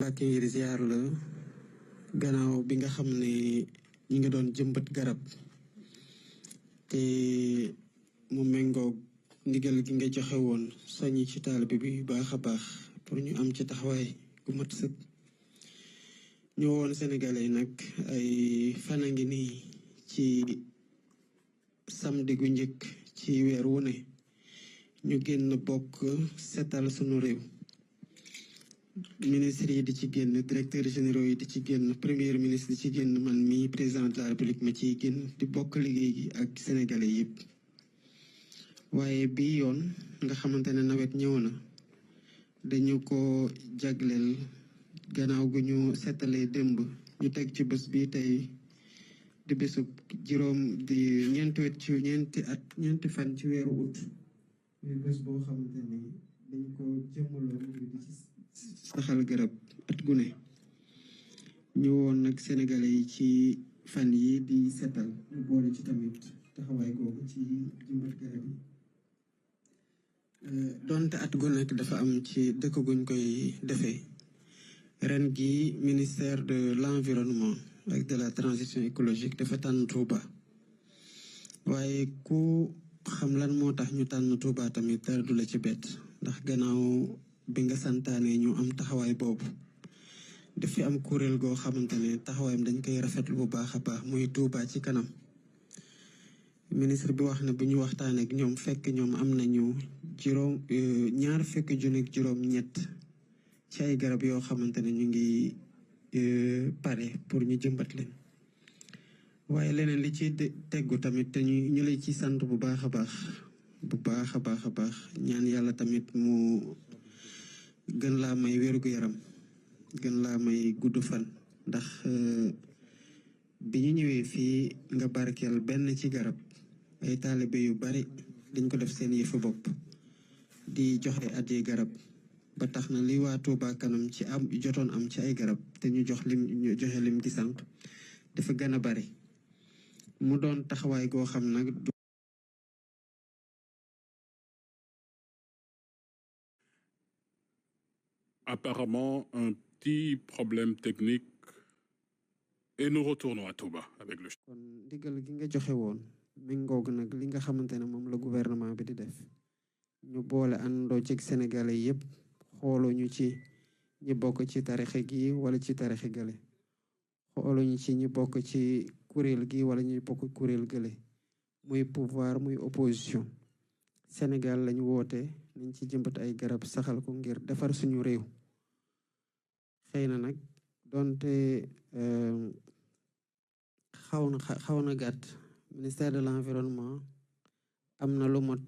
Mbàkke ngir ziar la gannaaw bi nga xam ne ñi nga doon jëmbat garab te mu méngoog ndigal gi nga joxe woon soññi ci taalibe bi bu baax a baax pour ñu am ci taxawaay gu mat sëkk ñu woon sénégalais nag ay fan a ngi nii ci samedi gu njëkk ci weer wu ne ñu génn bokk setal sunu réew. Ministre yi di ci génn directeur généraux yi di ci génn premier ministre di ci génn man mi président de la république ma ciy génn di bokk liggéey gi ak sénégalais yëpp waaye bii yoon nga xamante ne nawet ñëw na dañu ko jagleel gannaaw gu ñu seetalee démb ñu teg ci bés bi tey di bésu ñeenti fan ci weeru août muy bés boo xamante ni dañ ko jëmmaloo di ci saxal garab at gu ne ñu woon nag sénégalais yi ci fan yi di setal ñu boole ci tamit taxawaay googu ci jëmbat garab yi donte at gu nekk dafa am ci dëkk guñ koy defee ren gi ministère de l'environnement ak de la transition écologique dafa tànn Touba waaye ku xam lan moo tax ñu tànn Touba tamit dara du la ci bett ndax gannaaw bi nga santaane ñu am taxawaay boobu dafi am kuréel goo xamante ne taxawaayam dañ koy rafetlu bu baax a baax muy Touba ci kanam ministre bi wax ne bu ñu waxtaanee ak ñoom fekk ñoom am nañu ñaar fekk junni juróom ñett ci ay garab yoo xamante ne ñu ngi pare pour ñu jëmbat leen waaye leneen li ci teggu tamit te ñu lay ci sant bu baax a baax ñaan yàlla tamit mu gën laa may wérugu yaram gën laa may gudd fan ndax bi ñu ñëwee fii nga barkeel benn ci garab ay taalibe yu bari dañ ko def seen yëfu bopp di joxe addi garab ba tax na li waa Touba kanam ci am jotoon am ci ay garab te ñu joxe lim gi sànq dafa gën a bari mu doon taxawaay goo xam nag apparemment un petit problème technique et nous retournons à Touba avec le. kon ndigal gi nga joxe woon méngoog nag li nga xamante ne moom la gouvernement bi di def ñu boole àndoo ci sénégalais yëpp xooluñu ci ñi bokk ci tarixe gi wala ci tarixe gële xooluñu ci ñi bokk ci kuréel gi wala ñi bokk kuréel gële muy pouvoir muy opposition Sénégal lañ woote nañ ci jëmbat ay garab saxal ko ngir defar suñu réew xëy na nag donte xaw na gàtt ministère de l'environnement am na lu mot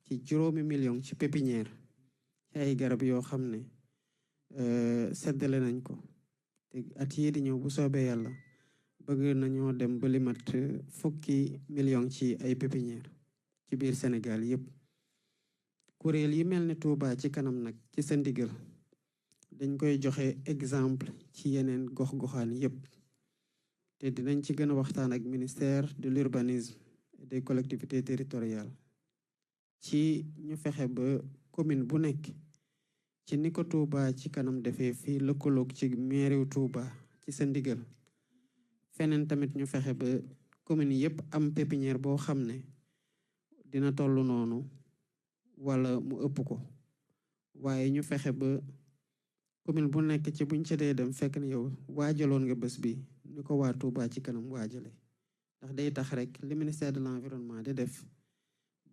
ci 5 millions ci pépinière ci ay garab yoo xam ne seddale nañ ko te at yii di ñëw bu soobee yàlla bëgg nañoo dem ba li mat 10 millions ci ay pépinière ci biir Sénégal yépp kuréel yi mel ne Touba ci kanam nag ci sa ndigal dañ koy joxe exemple ci yeneen gox-goxaan yépp te dinañ ci gën a waxtaan ak ministère de l'urbanisme et des collectivités territoriales ci ñu fexe ba commune bu nekk ci ni ko Touba ci kanam defee fii lëkkaloog ci mairie Touba ci sa ndigal feneen tamit ñu fexe ba commune yépp am pépinière boo xam ne dina toll noonu wala mu ëpp ko waaye ñu fexe ba commune bu nekk ci buñ ca dee dem fekk ne yow waajaloon nga bés bi ni ko waa Touba ci kanam waajale ndax day tax rek li ministère de l'environnement di def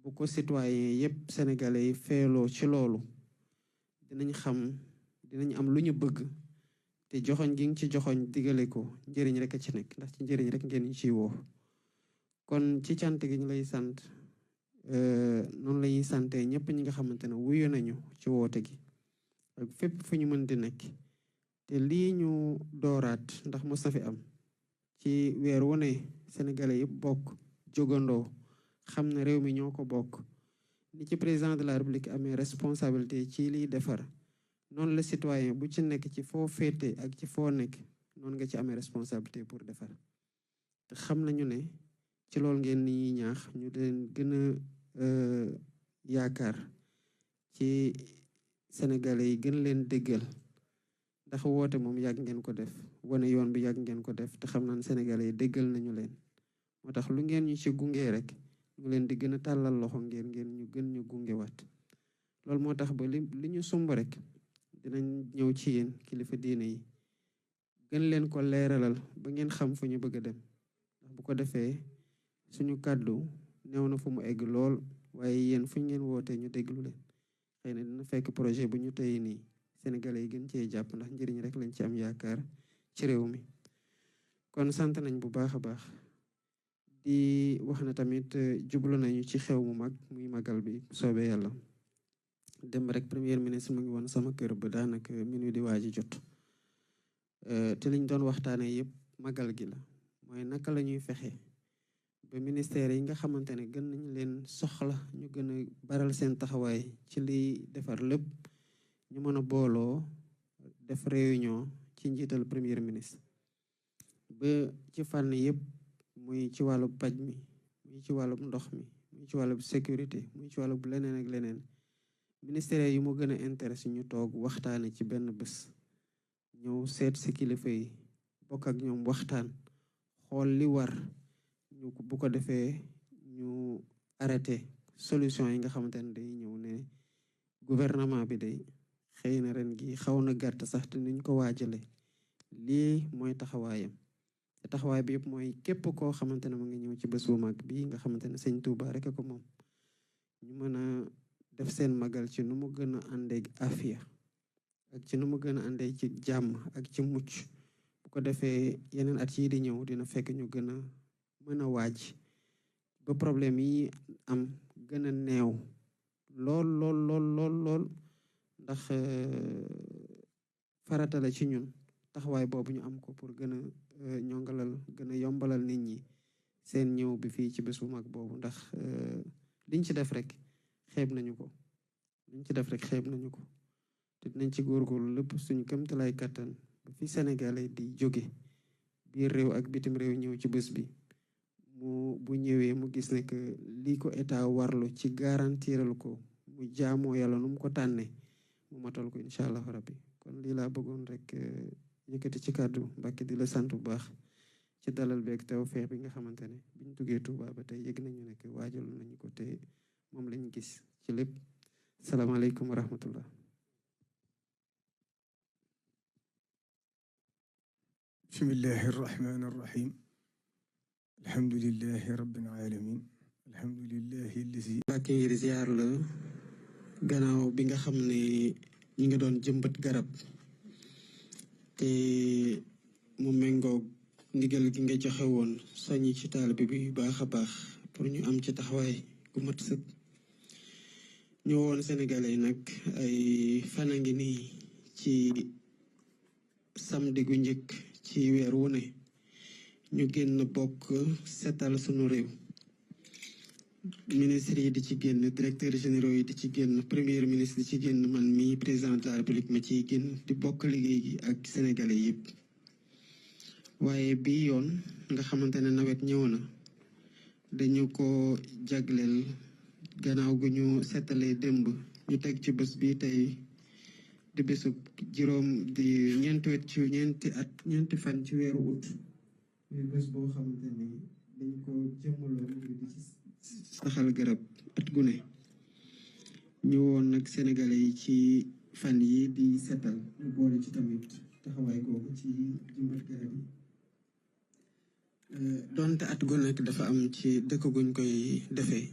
bu ko citoyen yépp sénégalais yi feeloo ci loolu dinañ am lu ñu bëgg te joxoñ gi nga ci joxoñ digale ko njëriñ rek a ci nekk ndax ci njëriñ rek ngeen ñu ciy woo kon ci cant gi ñu lay sant noonu la ñuy sante ñëpp ñi nga xamante ne wuyu nañu ci woote gi ak fépp fu ñu mën di nekk te lii ñu dooraat ndax mos na fi am ci weer wu ne sénégalais yëpp bokk jógandoo xam ne réew mi ñoo ko bokk ni ci président de la république amee responsabilité ci liy defar noonu la citoyen bu ci nekk ci foo féete ak ci foo nekk noonu nga ci amee responsabilité pour defar te xam nañu ne ci loolu ngeen ni ñuy ñaax ñu leen gën a yaakaar ci sénégalais yi gën leen déggal ndax woote moom yàgg ngeen ko def wane yoon bi yàgg ngeen ko def te xam naan Sénégalais yi déggal nañu leen moo tax lu ngeen ñu ci gunge rek ñu leen di gën a tàllal loxo ngeen ñu gën ñu gungewaat loolu moo tax ba li ñu sumb rek dinañ ñëw ci yéen kilifa diine yi gën leen ko leeralal ba ngeen xam fu ñu bëgg a dem ndax bu ko defee suñu kàddu néew na fu mu egg lool waaye yéen fu ngeen wootee ñu déglu leen xëy na dina fekk projet bu ñu tey nii Sénégalais yi gën cee jàpp ndax njëriñ rek lañ ci am yaakaar ci réew mi kon sant nañ bu baax a baax di wax na tamit jublu nañu ci xew mu mag muy magal bi soobee yàlla dem rek premier ministre mu ngi woon sama kër ba daanaka minuit di waaji jot te liñ doon waxtaanee yëpp magal gi la mooy naka la ñuy fexe ba ministère yi nga xamante ne gën nañ leen soxla ñu gën a baral seen taxawaay ci liy defar lépp ñu mën a booloo def réunion ci njiital premier ministre ba ci fànn yëpp muy ci wàllu paj mi muy ci wàllu ndox mi muy ci wàllu sécurité muy ci wàllu leneen ak leneen ministère yi mu gën a intéressé ñu toog waxtaane ci benn bés ñëw seet si kilifa yi bokk ak ñoom waxtaan xool li war ñu bu ko defee ñu arrêté solution yi nga xamante ne day ñëw ne gouvernement bi day xëy na ren gi xaw na gàtt sax te niñ ko waajale lii mooy taxawaayam te taxawaay bi yëpp mooy képp koo xamante ne mu ngi ñëw ci bés bu mag bii nga xamante ne sëñ Touba rek ko moom ñu mën a def seen magal ci nu mu gën a àndee afiya ak ci nu mu gën a àndee ci jàmm ak ci mucc bu ko defee yeneen at yii di ñëw dina fekk ñu gën a mën a waaj ba problème yi am gën a neew lool lool ndax farata la ci ñun taxawaay boobu ñu am ko pour gën a ñongalal gën a yombalal nit ñi seen ñëw bi fii ci bés bu mag boobu ndax liñ ci def rek xeeb nañu ko te dinañ ci góorgóorlu lépp suñu kéemtalaay kattan ba fi Sénégalais di jóge biir réew ak bitim réew ñëw ci bés bi bu ñëwee mu gis ne que lii ko état warlu ci garantiral ko mu jaamoo yàlla nu mu ko tànnee mu matal ko incha allah rabbi kon lii laa bëggoon rek yëkkati ci kàddu Mbàkke di la sant bu baax ci dalal beeg tawfeex bi nga xamante ne biñ duggee Touba ba tey yëg nañu ne que waajal nañu ko te moom lañu gis ci lépp salaamaaleykum wa rahmatullah. bismillahi irrahmani irrahim alhamdulilahi rabbil alamin alhamdulilahi allazi Mbàkke ngir ziar la gannaaw bi nga xam ne ñi nga doon jëmbat garab te mu méngoog ndigal gi nga joxe woon soññi ci taalibe bi baax a baax pour ñu am ci taxawaay gu mat sëkk ñu woon Sénégalais yi nag ay fan a ngi nii ci samedi gu njëkk ci weer wu ne ñu génn bokk setal sunu réew ministre yi di ci génn directeur généraux yi di ci génn premier ministre di ci génn man mi président de la république ma ciy génn di bokk liggéey gi ak sénégalais yëpp waaye bii yoon nga xamante ne nawet ñëw na dañu ko jagleel gannaaw gu ñu seetalee démb ñu teg ci bés bi tey di bésu ñeenti fan ci weeru août muy bés boo xamante ni dañ ko jëmmaloo ngir di ci saxal garab at gu ne ñu woon nag sénégalais yi ci fan yi di setal ñu boole ci tamit taxawaay googu ci jëmbat garab yi donte at gu nekk dafa am ci dëkk guñ koy defee